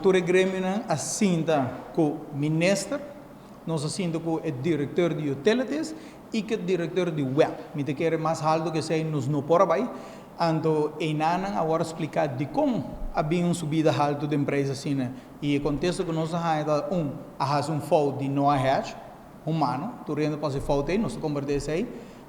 Tur e gremionan a sinta ku minister, nos a sinta ku e direktor di utilities i ku e direktor di WEB. Mi ta kere mas haltu ku esei nos no por a bai. Anto einan a wòrdu spliká dikon a bin un subida haltu den preis asina. I e kontesta ku nos a haña ta un, a hasi un fout di no a hedge, humano, tur hende por hasi fout ei, nos ta komprendé esei.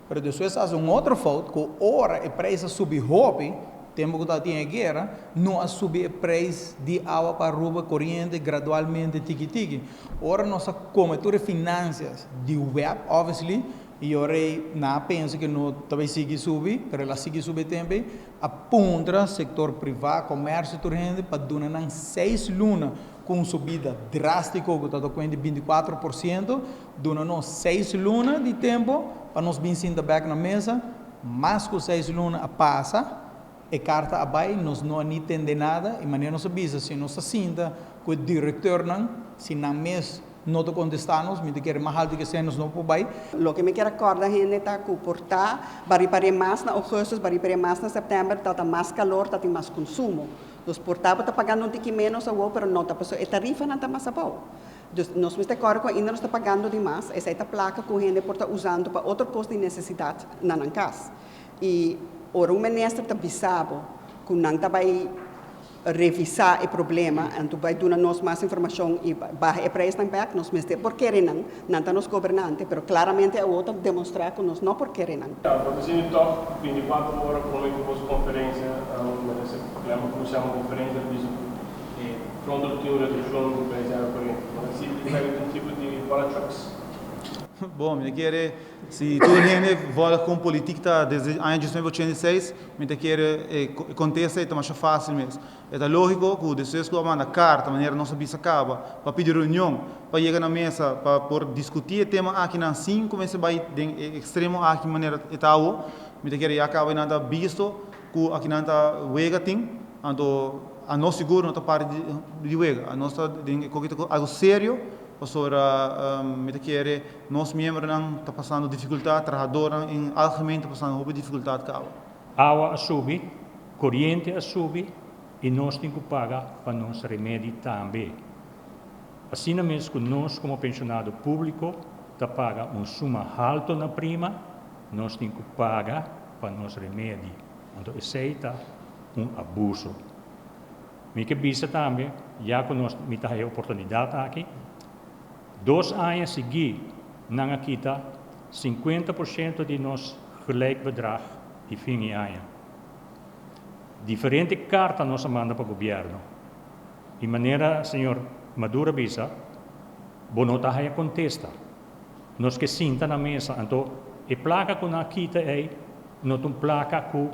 Pero despues a hasi un otro fout ku ora e preis a subi hopi, tempu ku tabatin e guera, no a subi e preis di awa pa Aruba koriente gradualmente tiki tiki. Ora nos a kome tur e finansias di WEB, obviously, i ora ei nan a pensa ku no ta bai sigui subi, pero el a sigui subi e tempu ei, a puntra sektor privá, komersio, tur hende pa duna nan 6 luna ku un subida drástiko ku ta kuenta di 24%, duna nos 6 luna di tempu pa nos bin sinta bèk na mesa. Mas ku 6 luna a pasa, e karta a bai, nos no a ni tende nada, i manera nos a bisa, si nos a sinta ku e direktornan, si nan mes no ta kontestá nos, mi ta kere mas haltu ku esei nos no por bai. Loke mi ke kòrda hende ta ku por ta b'a ripará mas na ougùstùs, b'a ripará mas na sèptèmber, ta mas kalor, ta tin mas konsumo. Dus por ta ta pagando un tiki ménos awo, pero no ta paso e tarifanan ta mas abou. Dus nos mester kòrda ku ainda nos ta pagando demas, esei ta plaka ku hende por ta usando pa otro kos di nesesidat na nan kas. I ora un minister ta bisa bo ku nan ta bai revisá e problema, anto bai duna nos mas informashon i baha e preisnan bèk, nos mester por kere nan, nan ta nos gobernante, pero klaramente e otro demostrá ku nos no por kere nan. Ja, want we zien nu toch 24 ora kon ik op konferensia, minister Clem kuminsá un konferensia bisa pronto tin un redukshon di preis di awa koriente. Maar si ta un tipo di parlor tricks. Bon, mi ke si tur hende volg kon politiek ta desde aña 1986, mi ke kontesta ta mas fásil mes. Ta lógiko ku despues ku a manda karta, manera nos a bisa kaba, pa pidi reunion, pa yega na mesa, pa por diskutí e tema aki nan sin kuminsá bai den ekstremo aki manera e ta awo, mi ke ya kaba nan ta bisto ku aki nan ta wega tin, anto anos sigur no ta parti di wega, anos ta den algu serio, pasobra mi ta kere nos miembronan ta pasando difikultat, trahadónan in algemeen ta pasando hopi difikultat kaba. Awa a subi, koriente a subi i nos tin ku paga pa nos remedi tambe. Asina mes ku nos komo penshonado públiko ta paga un suma haltu na prima, nos tin ku paga pa nos remedi. Anto esei ta un abuso. Mi ke bisa tambe, ya ku nos mi ta oportunidat aki, 2 aña siguí nan a kita 50% di nos gelijk bedrag di fin di aña. Diferente karta nos a manda pa gobièrnu. Di manera, señor Maduro bisa, bo no ta kontesta. Nos ke sinta na mesa, anto e plaka ku nan a kita ei, no ta un plaka ku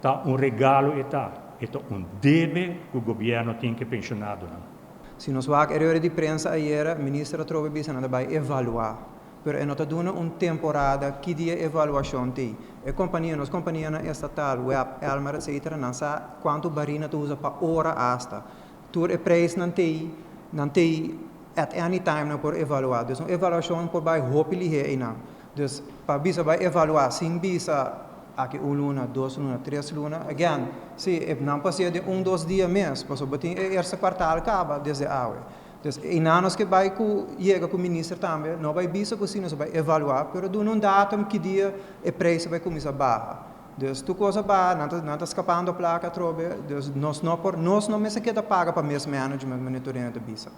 ta un regalo e ta, e ta un debe ku gobièrnu tin ku penshonadonan. Si nos wak e di prensa ayera, minister atrobe a bisa nan ta bai evaluá. Pero e no ta duna un temporada ki dia evaluashon tin. E kompania, nos kompanianan estatal, WEB, Elmar, etc. Nan sa kuantu barí nan ta usa pa ora hasta. Tur e preis nan tin at any time nan por evaluá. Dus un evaluashon por bai hopi lihé einan. Dus pa bisa bai evaluá sin bisa aki un luna, 2 luna, 3 luna. Again, si e nan pasa di un, 2 dia mes, pasobra tin e eerste kwartaal kaba desde awe. Dus einan nos ke bai ku yega ku minister tambe, no bai bisa ku si nos bai evaluá, pero duna un datum ki dia e preis bai kuminsá baha. Dus tur kos a baha, nan ta skapando plaka trobe, dus nos no por nos no mester keda paga pa mismanagement, monitoring ta bisa.